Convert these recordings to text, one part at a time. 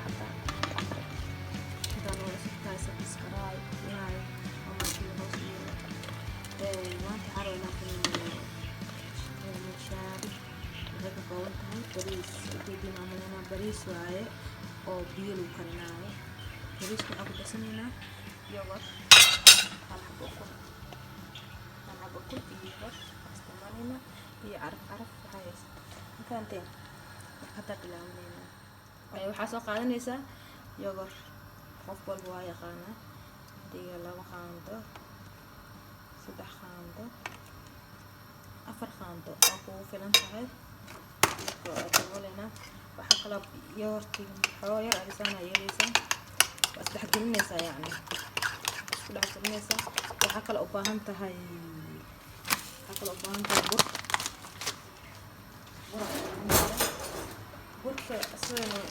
Xataa hadaa noola sugtahay, subscribe, like, comment-iga hoos iyo. Maanta waxaa rabaa inaan sameeyo mishaari. Waxay ka kooban tahay bariis, ujeedin amalena bariis waaye oo biyo lagu karinaayo. Bariiska waxaa ku darsanaynaa yogurt, hal xabo ukun, hal xabo ukun iyo yogurt isticmaalaynaa iyo caraf caraf waxaa haysato. Ma fahanteen? Marka haddaa bilaabaneynaa. Waxaa soo qaadanaysaa yogurt, qof walba waa yaqaanaa. Adiga 2 qaando, 3 qaando, 4 qaando waa kugu filan tahay. Marka waa dabooleynaa. Waxaa kaloo yogurtiga xoogaa yar adisaana yeeleysaa, waa isdhexgelinaysaa, yacni isku dhexgelinaysaa. Waxaa kaloo u baahan tahay bur. Bur aa u baahan tahay. Burka isagana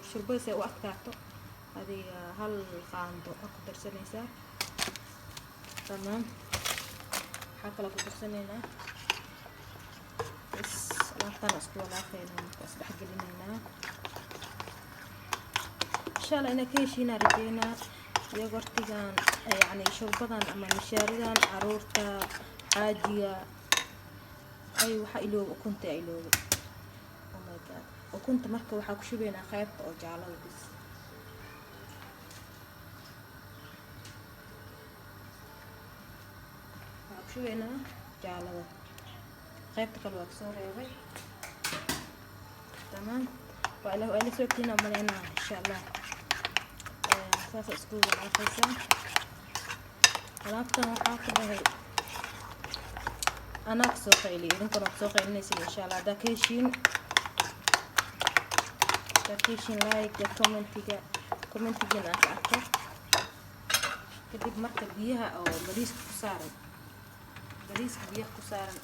shurbada si ay u adkaato, adiga 1 qaando aa ku darsanaysaa. Tamaam. Waxaa kaloo ku darsanaynaa bas. Alaabtaan isku walaaqaynaa, marka isdhexgelinaynaa. Insha Allah inaa ka heshiinaa rajeynaa yogurtigan, yacni shurbadan ama mishaaridan, caruurta, xaajiga. Ay, waxaa ilooba ukunta, iloobay. Oh my God! Ukunta marka waxaa ku shubaynaa qaybta oo jaalada bis. Waxaa ku shubaynaa jaalada, qaybta kale waa kasoo reebay. Tamaam. Waa ila socotiin umaleynaa, insha Allah. Saasa isku walaaqaysaa alaabtan. Waxaa ku dhahay anaa kasoo qayliyo, idinkana waa kasoo qaylinaysin, insha Allah. Haddaa ka heshiin, like, commentiga, commentigiina aan ka arko. Kadib marka biyaha oo bariiska ku saaran, bariiska biyaha ku saaran,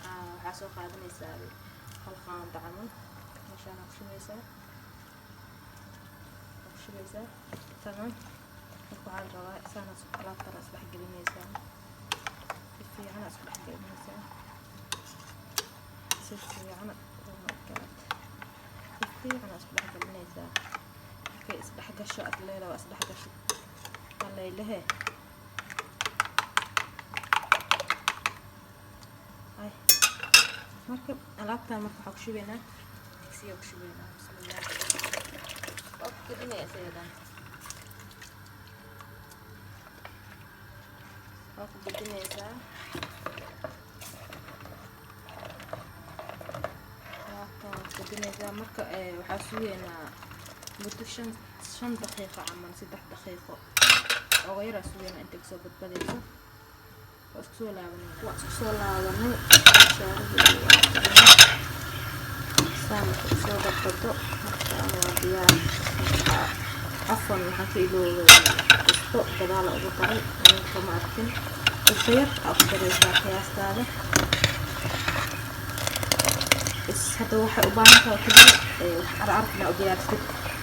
waxaa soo qaadanaysaa 1 qaando camal. Meeshaan ku shubaysaa, ku shubaysaa. Tamaam. Marka waxaa la rabaa saana alaabtana isdhex gelinaysaa, si fiican isku dhex gelinaysaa, si fiican. Oh my God! Si fiican isku dhex gelinaysaa. Markay isdhex gasho, aad leedahay waa isdhex gasho alaylehe. Ay, marka alaabtan marka waxaa ku shubaynaa digsiga, ku shubaynaa. Bismillah. Waa ku gedinaya isaga, waa ku gedinaysaa alaabtan, waa ku gedinaysaa. Marka waxaa sugaynaa muddo 5 daqiiqo camal, 3 daqiiqo ooga yaraa sugaynaa intay kasoo badbadayso. Waa isku soo laabanayna. Waa isku soo laabanay. Mishaaridii waa saa marka usoo badbado, marka waa diyaar. Cafwan, waxaan ka iloobay cusbo, gadaala ugu daray, kama arkin. Cusbo yar aa ku daraysaa qiyaastaada bas. Hadda waxay u baahan tahay keliya wax carcaraf inaa u diyaarsatid.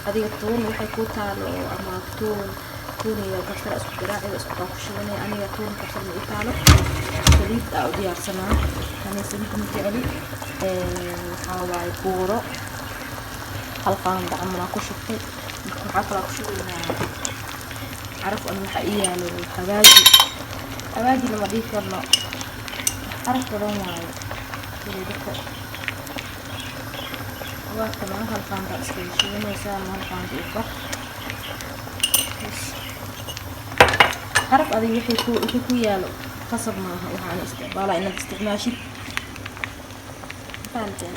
Adiga tuun waxay kuu taalo, ama tuun iyo kabsar isku garaaci, isku kaa ku shubanay. Aniga tuun kabsar ma ii taalo, saliid aa u diyaarsanaa. Ani saliid ma jecli. Waxaa waaye buuro 1 qaando camal aa ku shubtay. Marka waxaa kaloo ku shubaynaa caraf. Ani waxaa ii yaalo xawaaji. Xawaaji lama dhihi karno, caraf badan waaye. Sidii dadka waa kana 1 qaando iskaga shubanaysaa ama 1 qaando iyo bar bas. Caraf adiga wixii ku yaalo, qasab maaha waxaan isticmaalaa inaad isticmaashid. Fahanteen?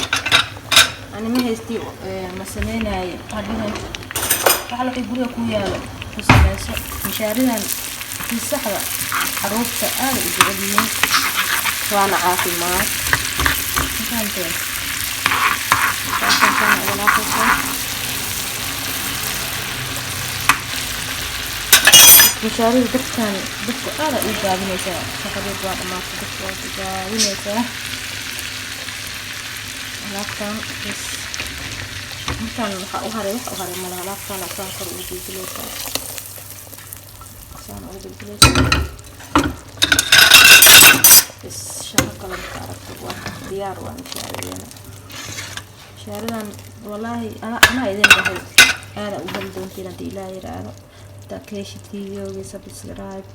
Ani ma haysti, ma sameynaayo hadhihin. Waxa wixii guriga ku yaalo ku sameyso. Mishaaridan si saxda caruurta aad u jecel yihiin, waana caafimaad. Ma fahanteen? Saasaan walaaqaysaa mishaarida. Dabkan, dabka aad u gaabinaysaa. Shaqadeed waa dhamaatay. Dabka waa gaabinaysaa alaabtan bas. Intaan waxaa u haray, wax u haray malaha. Alaabtaan saan kor ugu bilbilaysaa, saan ugu bilbilaysaa bas. Shaqo kale marka aragto, waa diyaar, waa mishaarideena. Mushaaridan wallaahi anaa idin dhahay, aada u heli doontiin haddii Ilaah yiraahdo. Hadaa ka heshid videoga, subscribe,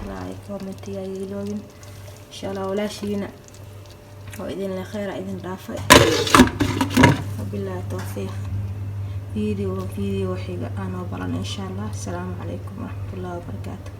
like, commentiga iloobin, insha Allah. Walaashiina oo idin le, kheyra idin dhaafay, wabilaahi towfiiq. Video xiga aanoo balan, insha Allah. Asalaamu calaykum waraxmatullahi wabarakaatu.